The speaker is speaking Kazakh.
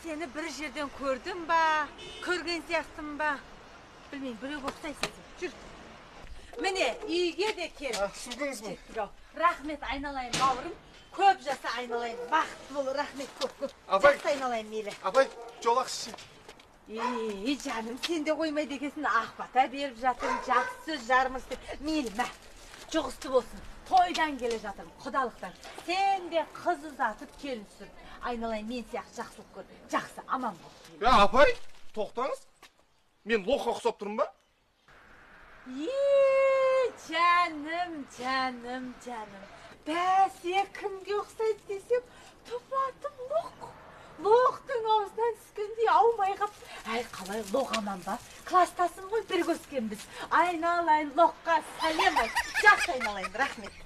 сені бір жерден көрдім ба, көрген сияқтымын ба, білмеймін, біреуге ұқсайсың сен. Жүр. Міне, үйге де кел. Түсіндіңіз бе? Жеттік ау. Рахмет, айналайын бауырым. Көп жаса, айналайын, бақытты бол, рахмет көп көп. Апай. Жақсы, айналайын, мейлі. Апай, жолақшы. Ей, жаным, сен де қоймайды екенсің, ақ бата беріп жатырмын, жақсы сөз жарымыз деп. Мейлі, мә, жұғысты болсын. Тойдан келе жатырмын, құдалықтан. Сен де қыз ұзатып, келін түсір. Айналайын, мен сияқты жақсылық көр. Жақсы, аман бол. Я, апай, тоқтаңыз. Мен лохқа ұқсап тұрмын ба? Е, жаным, жаным, жаным. Бәсе, кімге ұқсайды десем, тұпа-тұп лоқ. Лоқтың аузынан түскендей аумай қап. Әй, қалай, лоқ аман ба? Кластасым ғой, бірге өскенбіз. Айналайын, лоққа сәлем айт. Жақсы, айналайын, рахмет.